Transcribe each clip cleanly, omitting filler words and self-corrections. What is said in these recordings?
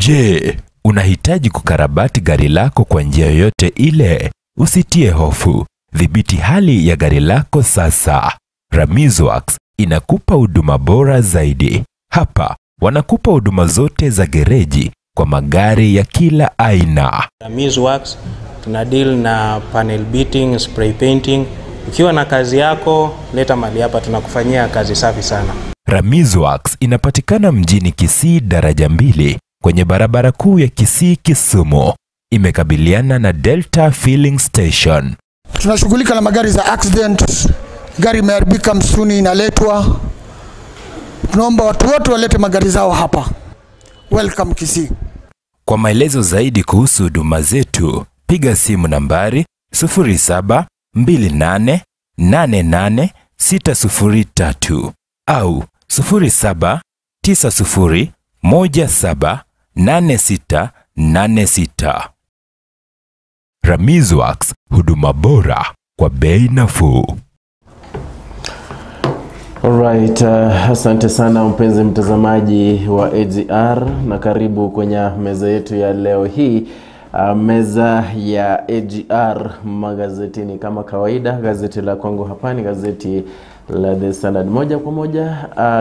Je, unahitaji kukarabati gari lako kwa njia yoyote ile? Usitie hofu. Dhibiti hali ya gari lako sasa. Ramizworks inakupa huduma bora zaidi. Hapa wanakupa huduma zote za gereji kwa magari ya kila aina. Ramizworks tuna deal na panel beating, spray painting. Ukiwa na kazi yako, leta mali hapa, tunakufanyia kazi safi sana. Ramizworks inapatikana mjini Kisii daraja 2 kwenye barabara kuu ya Kisii Kisumu. Imekabiliana na Delta Filling Station. Tunashughulika na magari za accident, gari imeharibika msuni inaletwa. Tunaomba watu wote walete magari zao hapa. Welcome Kisii. Kwa maelezo zaidi kuhusu huduma zetu, piga simu nambari 0728888603 au 0790178686. Ramizworks, huduma bora kwa bei nafuu. Alright, asante sana mpenzi mtazamaji wa AGR na karibu kwenye meza yetu ya leo hii. Meza ya AGR magazetini kama kawaida. Gazeti la kwangu hapa ni gazeti la The Standard. Moja kwa moja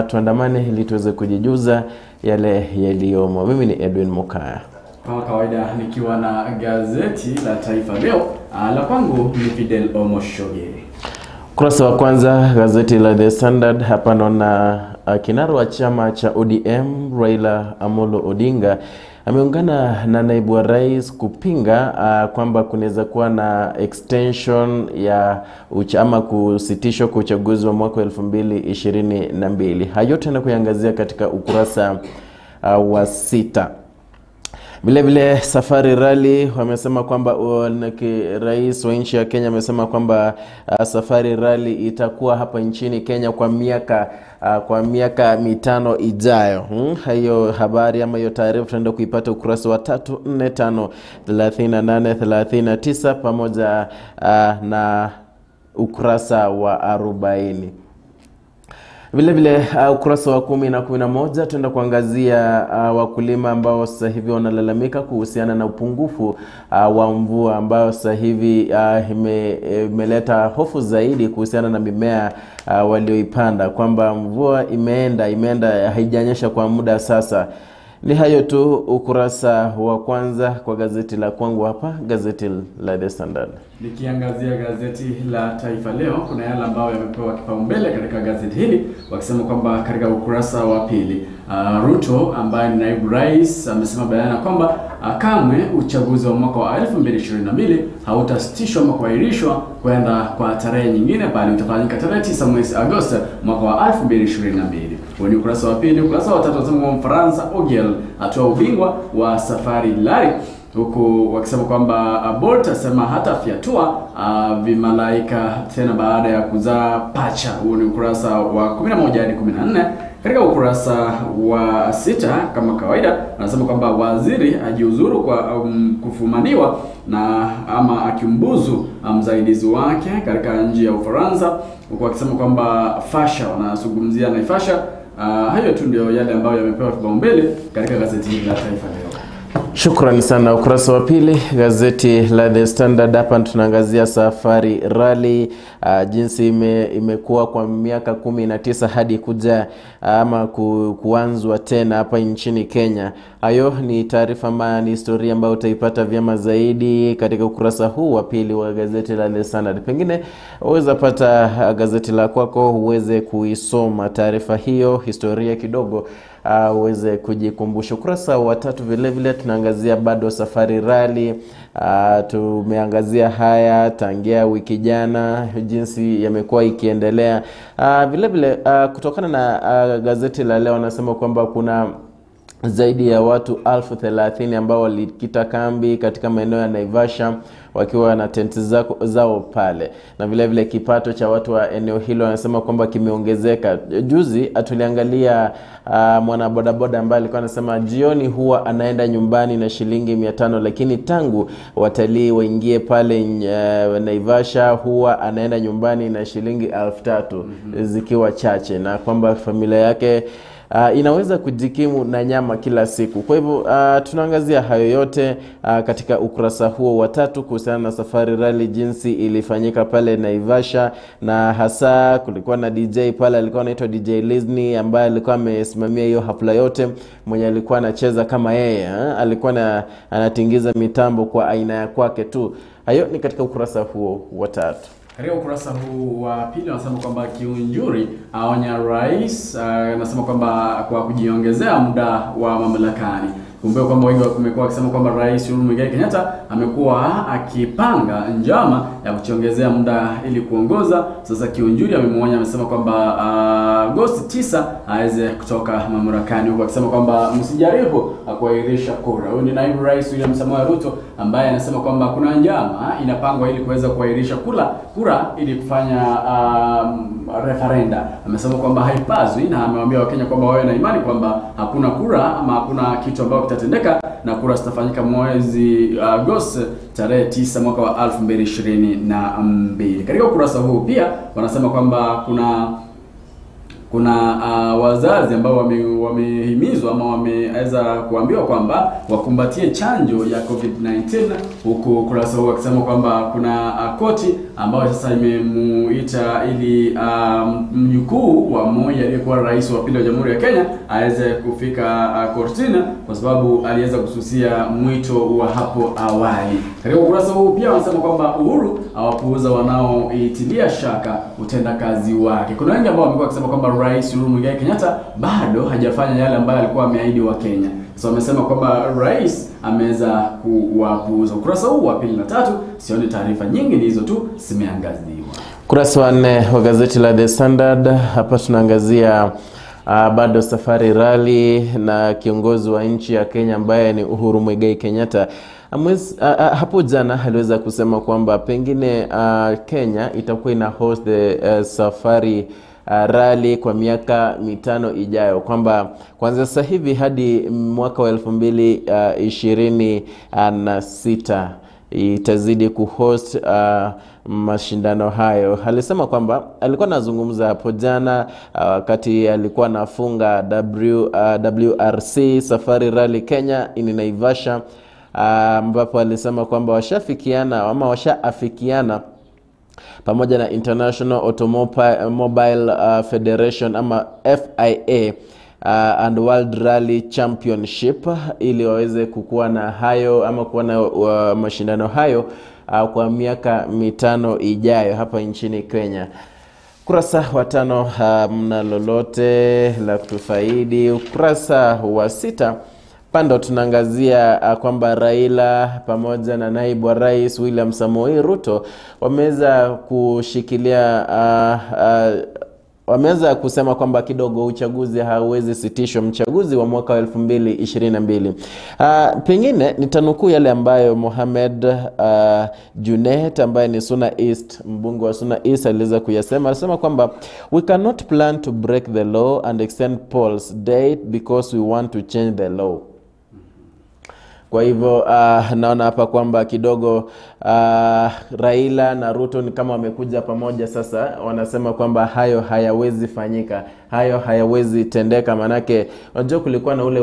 tuandamane ili tuweze kujijuza yale yaliyomo. Mimi ni Edwin Mokaya. Kama kawaida nikiwa na gazeti la Taifa Leo, la kwangu ni Fidel Omoshoge. Kurasa wa kwanza gazeti la The Standard hapa naona kinara wa chama cha ODM Raila Amolo Odinga ameungana na naibu wa rais kupinga kwamba kunaweza kuwa na extension ya ama kusitishwa kwa uchaguzi wa mwaka 2022. Hayo yote na kuangazia katika ukurasa wa 6. Vile vile Safari Rally wamesema kwamba rais wa nchi ya Kenya amesema kwamba Safari Rally itakuwa hapa nchini Kenya kwa miaka 5 ijayo. Hiyo habari ama hiyo taarifa tunaenda kuipata ukurasa wa 3, 4, 5, 38, 39 pamoja na ukurasa wa 40. Vile vile ukurasa wa 10 na 11 tunaenda kuangazia wakulima ambao sasa hivi wanalalamika kuhusiana na upungufu wa mvua ambao sasa hivi imeleta hofu zaidi kuhusiana na mimea walioipanda, kwamba mvua imeenda haijanyesha kwa muda sasa. Ni hayo tu ukurasa wa kwanza kwa gazeti la kwangu hapa, gazeti la The Standard. Nikiangazia gazeti la Taifa Leo, kuna yale ambayo yamepewa kipaumbele katika gazeti hili, wakisema kwamba katika ukurasa wa pili, Ruto ambaye ni naibu rais amesema bayana kwamba kamwe uchaguzi wa mwaka wa 2022 hautasitishwa ama kuahirishwa kwenda kwa tarehe nyingine, bali utafanyika tarehe 9 mwezi Agosti mwaka wa 2022. Huo ni ukurasa wa pili. Ukurasa wa tatu unasema Mfaransa Ogiel atoa ubingwa wa Safari Rally, huku wakisema kwamba Bolt asema hata fiatua vimalaika tena baada ya kuzaa pacha. Huo ni ukurasa wa 11 hadi 14. Katika ukurasa wa 6 kama kawaida anasema kwamba waziri ajiuzuru kwa kufumaniwa na ama akimbuzu msaidizi wake katika nchi ya Ufaransa, huku akisema kwamba Fasha wanazungumzia Naivasha. Hayo tu ndio yale ambayo yamepewa kipaumbele katika gazeti hili la Taifa Leo. Shukrani sana. Ukurasa wa pili gazeti la The Standard hapa tunaangazia Safari Rally, jinsi imekuwa kwa miaka 19 hadi kuja ama kuanzwa tena hapa nchini Kenya. Hayo ni taarifa ama ni historia ambayo utaipata vyema zaidi katika ukurasa huu wa pili wa gazeti la The Standard. Pengine uweza pata gazeti la kwako uweze kuisoma taarifa hiyo, historia kidogo uweze kujikumbusha. Ukurasa wa 3 vile vile tunaangazia bado Safari Rally. Tumeangazia haya tangia wiki jana jinsi yamekuwa ikiendelea. Vile vile kutokana na gazeti la leo wanasema kwamba kuna zaidi ya watu 30,000 ambao walikita kambi katika maeneo ya Naivasha wakiwa na tenti zao pale. Na vile vile kipato cha watu wa eneo hilo wanasema kwamba kimeongezeka. Juzi tuliangalia mwana bodaboda ambaye alikuwa anasema jioni huwa anaenda nyumbani na shilingi 500, lakini tangu watalii waingie pale Naivasha huwa anaenda nyumbani na shilingi 3,000 zikiwa chache, na kwamba familia yake inaweza kujikimu na nyama kila siku. Kwa hivyo tunaangazia hayo yote katika ukurasa huo wa 3 kuhusiana na Safari Rally jinsi ilifanyika pale Naivasha, na hasa kulikuwa na DJ pale alikuwa anaitwa DJ Lizni ambaye alikuwa amesimamia hiyo hafla yote, mwenye alikuwa anacheza kama yeye, alikuwa anatingiza mitambo kwa aina ya kwake tu. Hayo ni katika ukurasa huo wa 3. Katika ukurasa huu wa pili wanasema kwamba Kiunjuri aonya rais, anasema kwamba kwa kujiongezea muda wa mamlakani. Kumbuka kwamba wengi wamekuwa wakisema kwamba Rais Uhuru Muigai Kenyatta amekuwa akipanga njama ya kujiongezea muda ili kuongoza. Sasa Kiunjuri amemuonya, amesema kwamba Agosti 9 aweze kutoka mamlakani, huku akisema kwamba msijaribu kuahirisha kura. Huyu ni naibu rais William Samoei Ruto ambaye anasema kwamba kuna njama inapangwa ili kuweza kuahirisha kura ili kufanya referenda. Amesema kwamba haipaswi na amewaambia Wakenya kwamba wawe na imani kwamba hakuna kura ama hakuna kitu ambacho kitatendeka na kura zitafanyika mwezi Agosti tarehe 9 mwaka wa 2022. Katika ukurasa huu pia wanasema kwamba kuna wazazi ambao wamehimizwa ama wameweza kuambiwa kwamba wakumbatie chanjo ya COVID-19, huku ukurasa huu akisema kwamba kuna koti ambayo sasa imemuita ili mjukuu wa Moi aliyekuwa rais wa pili wa Jamhuri ya Kenya aweze kufika kortini kwa sababu aliweza kususia mwito wa hapo awali. Katika ukurasa huu pia wanasema kwamba Uhuru hawapuuza wanaoitilia shaka utendakazi wake. Kuna wengi ambao wamekuwa wakisema kwamba Rais Uhuru Muigai Kenyatta bado hajafanya yale ambayo alikuwa ameahidi wa Kenya. So amesema kwamba rais ameweza kuwapuuza. Ukurasa huu wa 2 na 3 sioni taarifa nyingi, ni hizo tu zimeangaziwa. Ukurasa wa 4 wa gazeti la The Standard, hapa tunaangazia bado Safari Rally na kiongozi wa nchi ya Kenya ambaye ni Uhuru Muigai Kenyatta. Hapo jana aliweza kusema kwamba pengine Kenya itakuwa ina host the Safari Rally kwa miaka 5 ijayo, kwamba kuanzia sasa hivi hadi mwaka wa 2026 itazidi kuhost mashindano hayo. Alisema kwamba alikuwa anazungumza hapo jana wakati alikuwa anafunga WRC Safari Rally Kenya in Naivasha, ambapo alisema kwamba washafikiana ama washaafikiana pamoja na International Automobile Federation ama FIA and World Rally Championship ili waweze kukuwa na hayo ama kuwa na mashindano hayo kwa miaka 5 ijayo hapa nchini Kenya. Ukurasa wa 5 mna lolote la kutufaidi. Ukurasa wa 6 pando tunaangazia kwamba Raila pamoja na naibu wa rais William Samoei Ruto wameweza kushikilia wameweza kusema kwamba kidogo uchaguzi hauwezi sitishwa, mchaguzi wa mwaka wa 2022. Pengine nitanukuu yale ambayo Mohamed Junet ambaye ni Suna East, mbunge wa Suna East, aliweza kuyasema. Alisema kwamba we cannot plan to break the law and extend polls date because we want to change the law. Kwa hivyo naona hapa kwamba kidogo Raila na Ruto ni kama wamekuja pamoja sasa, wanasema kwamba hayo hayawezi fanyika, hayo hayawezi tendeka. Manake unajua kulikuwa na ule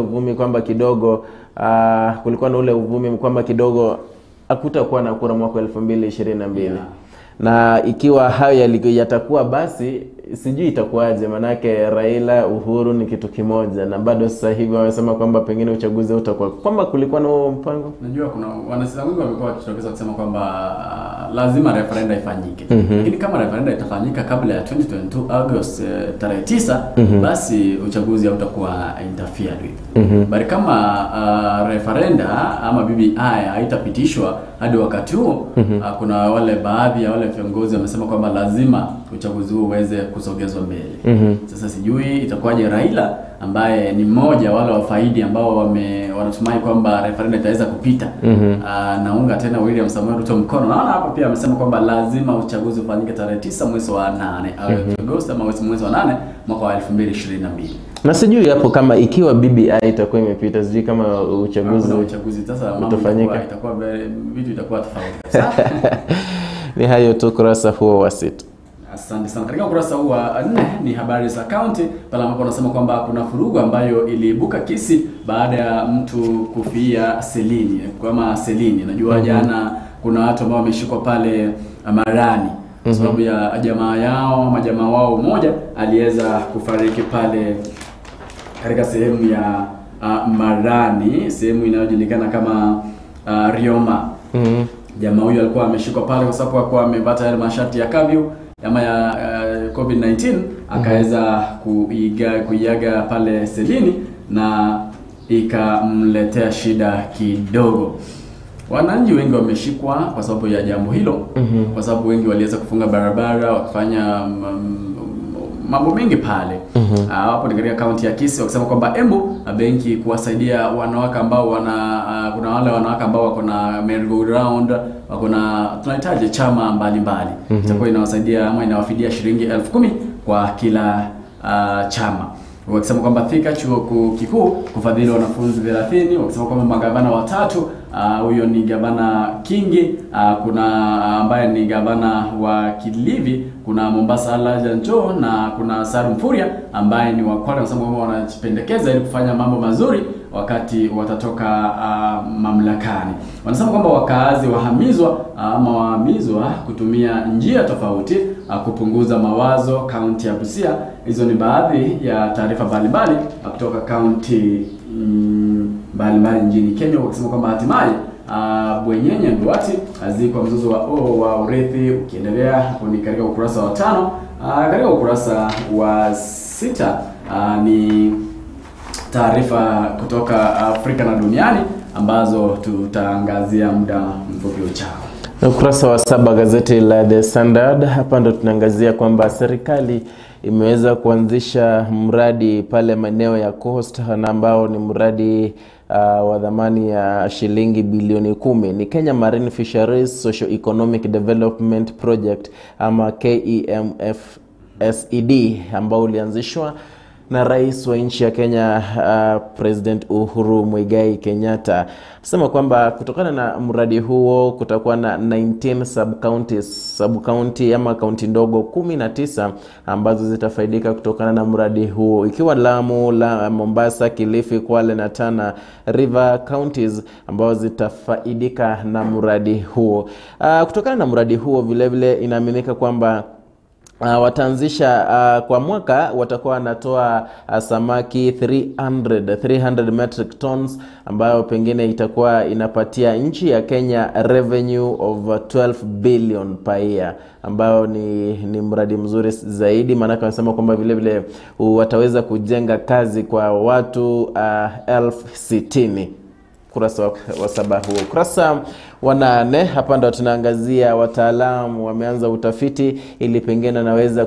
uvumi kwamba kidogo hakutakuwa na kura mwaka 2022. Yeah. Na ikiwa hayo yatakuwa basi sijui itakuwaje, manake Raila Uhuru ni kitu kimoja, na bado sasa hivi wamesema kwamba pengine uchaguzi utakuwa, kwamba kulikuwa na huo mpango. Najua kuna wanasiasa wengi wamekuwa wakitokeza kusema kwamba lazima referenda ifanyike. Lakini kama referenda itafanyika kabla ya 2022 August tarehe 9, basi uchaguzi hautakuwa interfered with. Bali kama referenda ama BBI haitapitishwa hadi wakati huo, kuna wale baadhi ya wale viongozi wamesema kwamba lazima uchaguzi huo uweze kusogezwa mbele. Sasa sijui itakuwaje Raila ambaye ni mmoja wale wafaidi ambao wanatumai kwamba referenda itaweza kupita. Naunga tena William Samoei Ruto mkono. Naona hapo pia amesema kwamba lazima uchaguzi ufanyike tarehe 9 mwezi wa 8, Agosti ama mwezi wa 8 mwaka wa 2022. Na sijui hapo kama ikiwa BBI itakuwa imepita, sijui kama uchaguzi sasa utafanyika, itakuwa vitu itakuwa tofauti kabisa. Ni hayo tu kurasa huo wa 6. Asante sana. Katika ukurasa huu wa 4 ni habari za county, pale ambapo wanasema kwamba kuna furugu ambayo iliibuka Kisii baada ya mtu kufia selini, kama selini. Najua jana kuna watu ambao wameshikwa pale Marani kwa sababu ya jamaa yao ama jamaa wao mmoja aliweza kufariki pale katika sehemu ya Marani, sehemu inayojulikana kama Rioma. Jamaa huyu alikuwa ameshikwa pale kwa sababu alikuwa amevaa yale mashati ya kavyu ama ya COVID-19, akaweza kuiaga pale selini na ikamletea shida kidogo. Wananchi wengi wameshikwa kwa sababu ya jambo hilo, kwa sababu wengi waliweza kufunga barabara wakifanya mambo mengi pale. Hapo ni katika kaunti ya Kisii, wakisema kwamba Embu benki kuwasaidia wanawake ambao wana kuna wale wanawake ambao wako na merry-go-round, wako na tunahitaji chama mbalimbali. Itakuwa inawasaidia ama inawafidia shilingi 10,000 kwa kila chama. Wakisema kwamba Thika chuo kikuu kufadhili wanafunzi 30, wakisema kwamba magavana watatu, huyo ni gavana Kingi, kuna ambaye ni gavana wa Kilifi, kuna Mombasa Elijah Njoo na kuna Saru Mfuria ambaye ni wa Kwale. Wanasema kwamba wanajipendekeza ili kufanya mambo mazuri wakati watatoka mamlakani. Wanasema kwamba wakaazi wahamizwa ama wahamizwa kutumia njia tofauti kupunguza mawazo kaunti ya Busia. Hizo ni baadhi ya taarifa mbalimbali kutoka kaunti mbalimbali nchini Kenya, wakisema kwamba hatimaye Bwenyenye Nduati azikwa mzozo wa urithi ukiendelea. Hapo ni katika ukurasa wa 5. Katika ukurasa wa 6 ni taarifa kutoka Afrika na duniani ambazo tutaangazia muda mfupi ujao. Ukurasa wa 7 gazeti la The Standard, hapa ndo tunaangazia kwamba serikali imeweza kuanzisha mradi pale maeneo ya Coast, na ambao ni mradi wa dhamani ya shilingi bilioni 10. Ni Kenya Marine Fisheries Socio Economic Development Project ama KEMFSED, ambao ulianzishwa na rais wa nchi ya Kenya President Uhuru Muigai Kenyatta. Sema kwamba kutokana na mradi huo kutakuwa na 19 sub-counties, sub-county ama kaunti ndogo 19 ambazo zitafaidika kutokana na mradi huo, ikiwa Lamu, Mombasa, Kilifi, Kwale na Tana River counties ambazo zitafaidika na mradi huo. Kutokana na mradi huo vile vile inaaminika kwamba wataanzisha kwa mwaka watakuwa wanatoa samaki 300 metric tons, ambayo pengine itakuwa inapatia nchi ya Kenya revenue of 12 billion per year, ambayo ni mradi mzuri zaidi. Maana wanasema kwamba vile vile wataweza kujenga kazi kwa watu 60,000. Kurasa wa 7 huo. Kurasa wa 8 hapa ndo tunaangazia wataalamu wameanza utafiti ili pengine naweza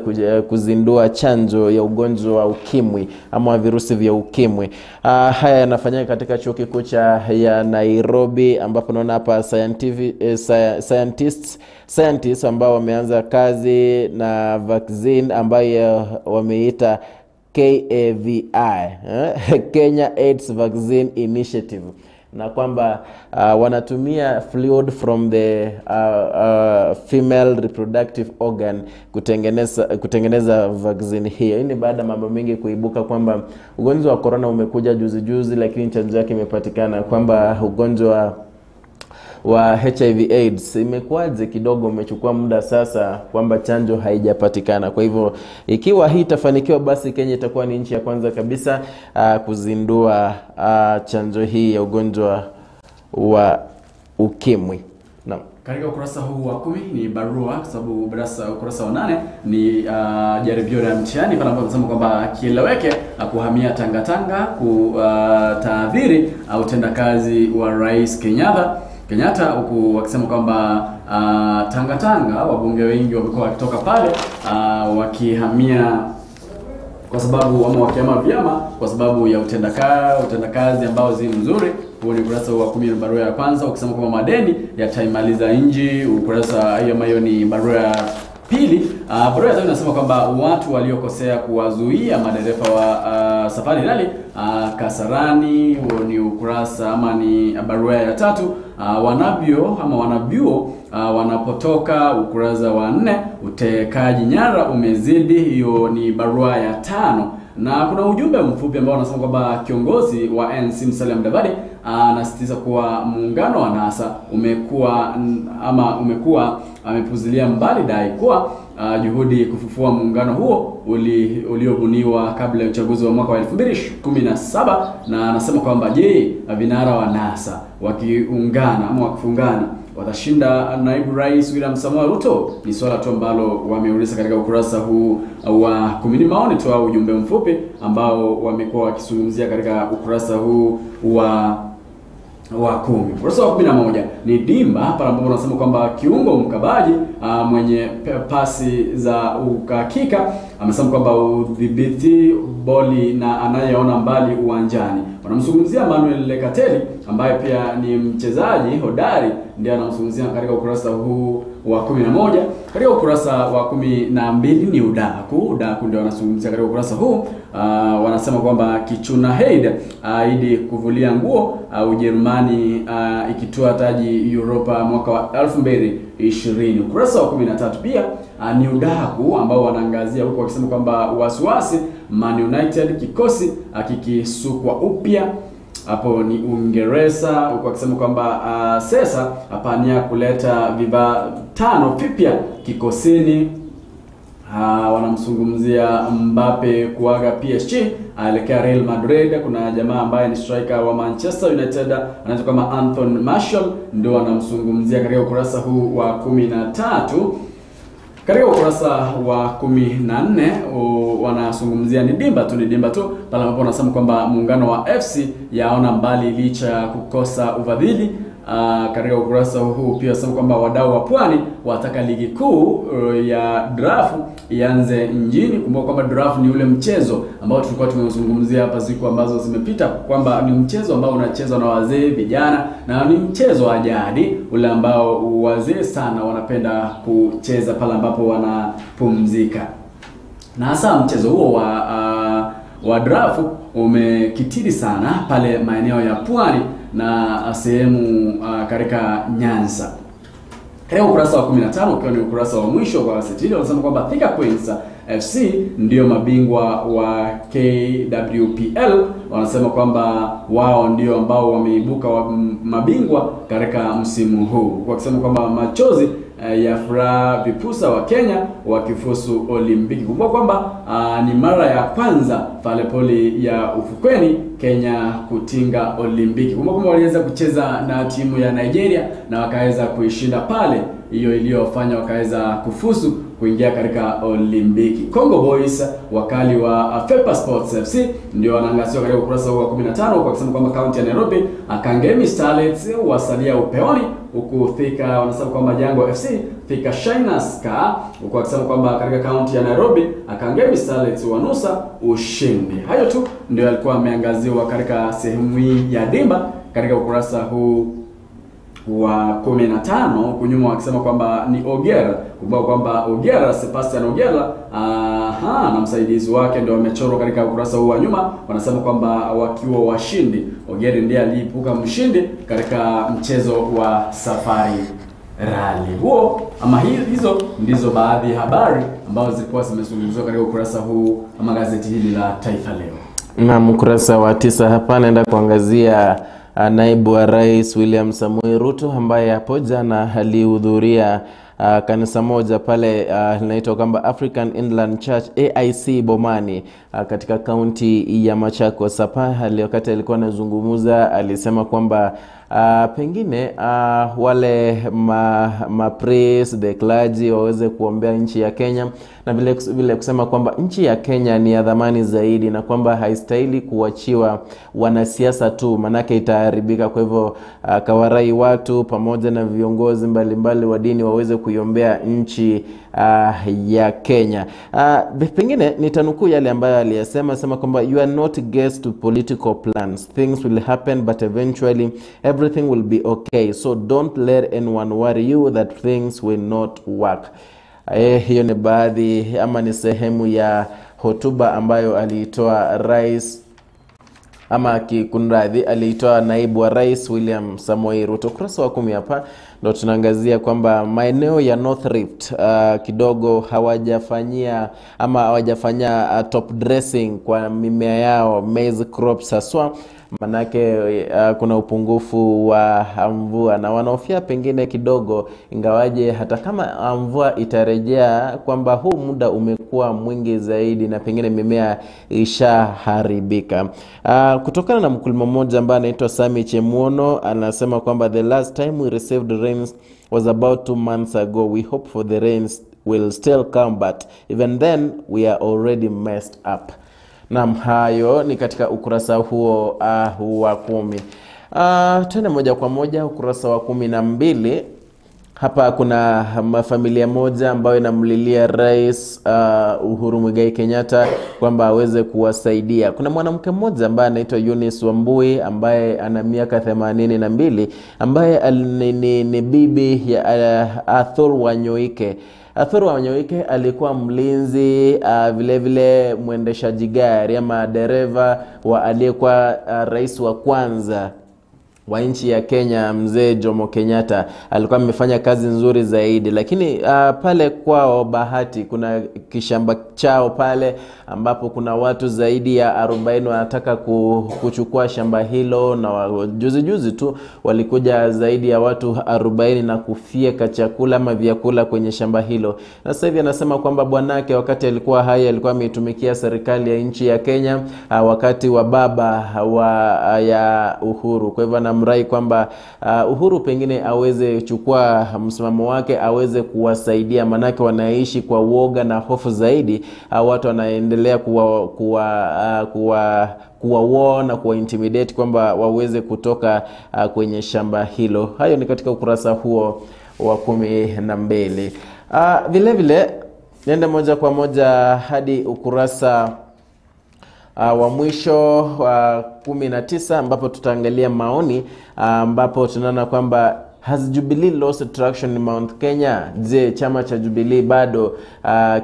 kuzindua chanjo ya ugonjwa wa ukimwi ama virusi vya ukimwi. Haya yanafanyika katika chuo kikuu cha ya Nairobi, ambapo naona hapa scientists ambao wameanza kazi na vaccine ambayo wameita KAVI, Kenya AIDS Vaccine Initiative, na kwamba wanatumia fluid from the female reproductive organ kutengeneza vaccine hiyo. Hii ni baada mambo mengi kuibuka kwamba ugonjwa wa corona umekuja juzi juzi, lakini chanjo yake imepatikana, kwamba ugonjwa wa HIV AIDS imekuwaje kidogo umechukua muda sasa kwamba chanjo haijapatikana. Kwa hivyo ikiwa hii itafanikiwa, basi Kenya itakuwa ni nchi ya kwanza kabisa kuzindua chanjo hii ya ugonjwa wa ukimwi. Naam. Katika ukurasa huu wa 10 ni barua, kwa sababu ukurasa wa 8 ni jaribio la mtihani pale ambapo tunasema kwamba kieleweke kuhamia Tanga kutaadhiri au utendakazi wa Rais Kenyatta, huku wakisema kwamba Tanga wabunge wengi wamekuwa wakitoka pale wakihamia kwa sababu ama wakihama vyama kwa sababu ya utendakazi ambao si mzuri. Huo ni ukurasa wa 10 na barua ya kwanza ukisema kwamba madeni yataimaliza nchi. Ukurasa hiyo ni barua ya pili. Barua ya tatu inasema kwamba watu waliokosea kuwazuia madereva wa Safari Rally Kasarani. Huo ni ukurasa ama ni barua ya tatu. Wanavyo ama wanavyuo wanapotoka, ukurasa wa 4. Utekaji nyara umezidi, hiyo ni barua ya 5. Na kuna ujumbe mfupi ambao unasema kwamba kiongozi wa NC Musalia Mudavadi anasisitiza kuwa muungano wa NASA umekuwa amepuzilia mbali dai kuwa juhudi kufufua muungano huo uliobuniwa kabla ya uchaguzi wa mwaka wa 2017. Na anasema kwamba je, vinara wa NASA wakiungana ama wakifungana watashinda naibu rais William Samoei Ruto? Ni swala tu ambalo wameuliza katika ukurasa huu wa 10. Maoni tu au ujumbe mfupi ambao wamekuwa wakizungumzia katika ukurasa huu wa 10. Ukurasa wa 11 ni Dimba hapa ambapo wanasema kwamba kiungo mkabaji mwenye pasi za uhakika amesema kwamba udhibiti boli na anayeona mbali uwanjani. Wanamzungumzia Manuel Lekateli ambaye pia ni mchezaji hodari, ndiye anamzungumzia katika ukurasa huu wa 11. Katika ukurasa wa 12 ni Udaku. Udaku ndio wanazungumzia katika ukurasa huu. Wanasema kwamba Kichuna Heid ahidi kuvulia nguo Ujerumani ikitua taji Europa mwaka wa 2020. Ukurasa wa 13 pia ni Udaku ambao wanaangazia huko wakisema kwamba wasiwasi Man United kikosi kikisukwa upya. Hapo ni Uingereza, huko akisema kwamba sasa apania kuleta vifaa 5 vipya kikosini. Wanamzungumzia Mbappe kuaga PSG aelekea Real Madrid. Kuna jamaa ambaye ni striker wa Manchester United anaitwa kama Anthony Martial, ndio wanamzungumzia katika ukurasa huu wa 13. Katika ukurasa wa 14 wanazungumzia ni Dimba tu pale ambapo wanasema kwamba muungano wa FC yaona mbali licha ya kukosa ufadhili. Katika ukurasa huu pia wanasema kwamba wadau wa pwani wataka ligi kuu ya draft ianze nchini. Kumbuka kwamba draft ni ule mchezo ambao tulikuwa tumeuzungumzia hapa siku ambazo zimepita, kwamba ni mchezo ambao unachezwa na wazee, vijana, na ni mchezo wa jadi ule ambao wazee sana wanapenda kucheza pale ambapo wanapumzika. Na hasa mchezo huo wa draft umekitiri sana pale maeneo ya pwani na sehemu katika Nyanza. Katika ukurasa wa 15 ukiwa ni ukurasa wa mwisho kwa gazeti hili, wanasema kwamba Thika Queens FC ndio mabingwa wa KWPL. Wanasema kwamba wao ndio ambao wameibuka mabingwa katika msimu huu, wakisema kwamba machozi ya furaha vipusa wa Kenya wakifusu Olimpiki. Kumbuka kwamba ni mara ya kwanza falepoli ya ufukweni Kenya kutinga Olimpiki. Kumbuka kwamba waliweza kucheza na timu ya Nigeria na wakaweza kuishinda pale, hiyo iliyofanya wakaweza kufusu kuingia katika Olimpiki. Congo Boys wakali wa Fepa Sports FC ndio wanaangaziwa katika ukurasa wa 15 kwa kusema kwamba kaunti ya Nairobi Kangemi Starlets wasalia upeoni, huku Thika wanasema kwamba Jango FC Thika Shiners ka, huku akisema kwamba katika kaunti ya Nairobi Kangemi Starlets wanusa ushindi. Hayo tu ndio yalikuwa yameangaziwa katika sehemu hii ya Dimba katika ukurasa huu wa 15, huku nyuma wakisema kwamba ni Ogera. Kumbuka kwamba Ogera, Sebastian Ogera na msaidizi wake ndio wamechorwa katika ukurasa huu wa nyuma. Wanasema kwamba wakiwa washindi, Ogera ndiye aliibuka mshindi katika mchezo wa Safari Rally. Huo ama hizo ndizo baadhi ya habari ambazo zilikuwa zimezungumziwa katika ukurasa huu ama gazeti hili la Taifa Leo. Na ukurasa wa 9 hapa naenda kuangazia naibu wa rais William Samoei Ruto ambaye hapo jana alihudhuria kanisa moja pale linaitwa kwamba African Inland Church AIC Bomani katika kaunti ya Machakos. Hapa wakati alikuwa anazungumza alisema kwamba pengine wale ma priests, the clergy waweze kuombea nchi ya Kenya, na vile kusema kwamba nchi ya Kenya ni ya dhamani zaidi na kwamba haistahili kuachiwa wanasiasa tu, manake itaharibika. Kwa hivyo kawarai watu pamoja na viongozi mbalimbali wa dini waweze kuiombea nchi ya Kenya. Pengine nitanukuu yale ambayo aliyasema, sema kwamba you are not guest to political plans. Things will happen but eventually everything will be okay. So don't let anyone worry you that things will not work. Hiyo ni baadhi ama ni sehemu ya hotuba ambayo aliitoa rais ama kikunradhi aliitoa naibu wa rais William Samoei Ruto. Ukurasa wa 10 hapa ndo tunaangazia kwamba maeneo ya North Rift kidogo hawajafanyia ama hawajafanya top dressing kwa mimea yao, maize crops haswa, manake kuna upungufu wa mvua na wanahofia pengine kidogo, ingawaje hata kama mvua itarejea, kwamba huu muda umekuwa mwingi zaidi na pengine mimea ishaharibika. Kutokana na mkulima mmoja ambaye anaitwa Sami Chemuono, anasema kwamba the last time we received rains was about 2 months ago. We hope for the rains will still come, but even then we are already messed up. Naam, hayo ni katika ukurasa huo wa 10. Tuende moja kwa moja ukurasa wa 12. Hapa kuna familia moja ambayo inamlilia Rais Uhuru Muigai Kenyatta kwamba aweze kuwasaidia. Kuna mwanamke mmoja ambaye anaitwa Eunice Wambui ambaye ana miaka 82, ambaye ni bibi ya Arthur Wanyoike. Arthur Wanyoike alikuwa mlinzi, vile vile mwendeshaji gari ama dereva wa aliyekuwa rais wa kwanza wa nchi ya Kenya, Mzee Jomo Kenyatta. Alikuwa amefanya kazi nzuri zaidi, lakini pale kwao Bahati kuna kishamba chao pale ambapo kuna watu zaidi ya 40 wanataka kuchukua shamba hilo, na juzi juzi tu walikuja zaidi ya watu 40 na kufieka chakula ama vyakula kwenye shamba hilo. Na sasa hivi anasema kwamba bwanake wakati alikuwa hai alikuwa ameitumikia serikali ya nchi ya Kenya wakati wa baba wa ya Uhuru. Kwa hivyo mrai kwamba Uhuru pengine aweze chukua msimamo wake, aweze kuwasaidia, manake wanaishi kwa uoga na hofu zaidi. Watu wanaendelea kuwa na kuwa intimidate kwamba waweze kutoka kwenye shamba hilo. Hayo ni katika ukurasa huo wa 12. Vile vile nenda moja kwa moja hadi ukurasa wa mwisho wa 19 ambapo tutaangalia maoni, ambapo tunaona kwamba has Jubilee lost traction in Mount Kenya? Je, chama cha Jubilee bado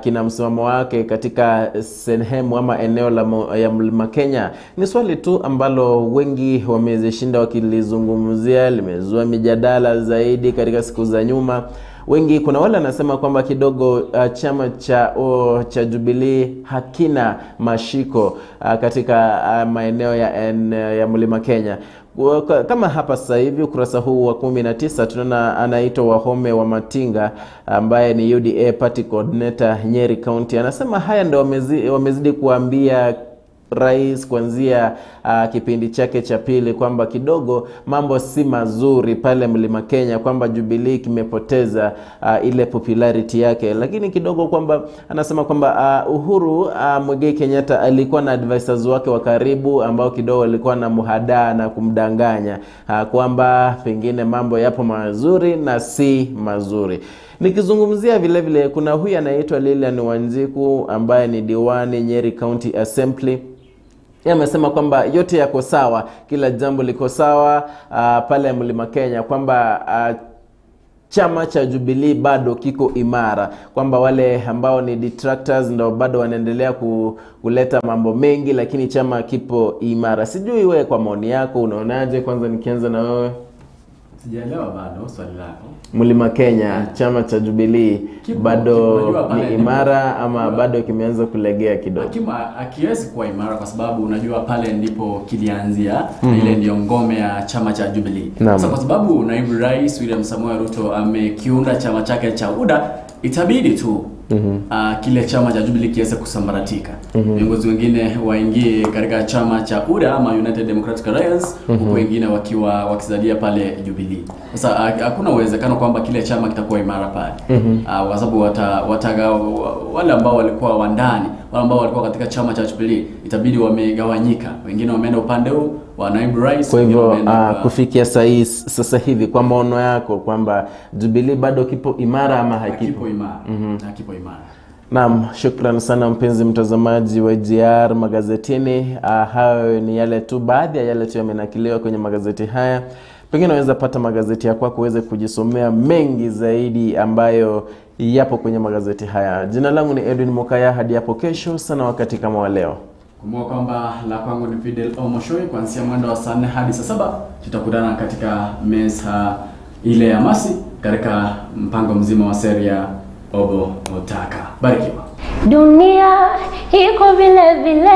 kina msimamo wake katika sehemu ama eneo la ya Mlima Kenya? Ni swali tu ambalo wengi wamezishinda wakilizungumzia, limezua mijadala zaidi katika siku za nyuma. Wengi, kuna wale wanasema kwamba kidogo chama cha Jubilee hakina mashiko katika maeneo ya Mlima Kenya. Kama hapa sasa hivi ukurasa huu wa 19 tunaona anaitwa Wahome wa Matinga ambaye ni UDA Party Coordinator Nyeri County. Anasema haya ndio wamezidi kuambia rais kuanzia kipindi chake cha pili kwamba kidogo mambo si mazuri pale Mlima Kenya, kwamba Jubilee kimepoteza ile popularity yake. Lakini kidogo kwamba anasema kwamba Uhuru Muigai Kenyatta alikuwa na advisors wake wa karibu ambao kidogo walikuwa na muhadaa na kumdanganya kwamba pengine mambo yapo mazuri na si mazuri. Nikizungumzia vile vile kuna huyu anaitwa Lilian Wanjiku ambaye ni diwani Nyeri County Assembly. Yeye amesema kwamba yote yako sawa, kila jambo liko sawa pale Mlima Kenya, kwamba chama cha Jubilee bado kiko imara, kwamba wale ambao ni detractors ndio bado wanaendelea kuleta mambo mengi, lakini chama kipo imara. Sijui wewe kwa maoni yako unaonaje? Kwanza nikianza na wewe. Sijaelewa bado swali lako. Mlima Kenya, chama cha Jubilee bado ni imara ama bado kimeanza kulegea kidogo? Hakiwezi kuwa imara kwa sababu unajua pale ndipo kilianzia, na ile ndio ngome ya chama cha Jubilee. Sasa kwa sababu naibu rais William Samoei Ruto amekiunda chama chake cha UDA, itabidi tu kile chama cha Jubilee kiweze kusambaratika. Viongozi wengine waingie katika chama cha UDA ama United Democratic Alliance, huku wengine wakiwa wakizalia pale Jubilee. Sasa hakuna uwezekano kwamba kile chama kitakuwa imara pale. Kwa sababu wale ambao walikuwa wandani, wale ambao walikuwa katika chama cha Jubilee itabidi wamegawanyika. Wengine wameenda upande huu wa naibu rais. Kwa hivyo kufikia sasa hivi kwa maono yako kwamba Jubilee bado kipo imara ama hakipo imara? Hakipo imara. Naam, shukran sana mpenzi mtazamaji wa GR Magazetini. Hayo ni yale tu baadhi ya yale tu yamenakiliwa kwenye magazeti haya. Pengine unaweza pata magazeti yako uweze kujisomea mengi zaidi ambayo yapo kwenye magazeti haya. Jina langu ni Edwin Mokaya, hadi hapo kesho sana wakati kama wa leo. Kumbuka kwamba la kwangu ni Fidel Omoshoi, kuanzia mwendo wa saa 4 hadi saa 7 tutakutana katika meza ile ya Masi katika mpango mzima wa seria Obo Otaka. Barikiwa. Dunia iko vile vile.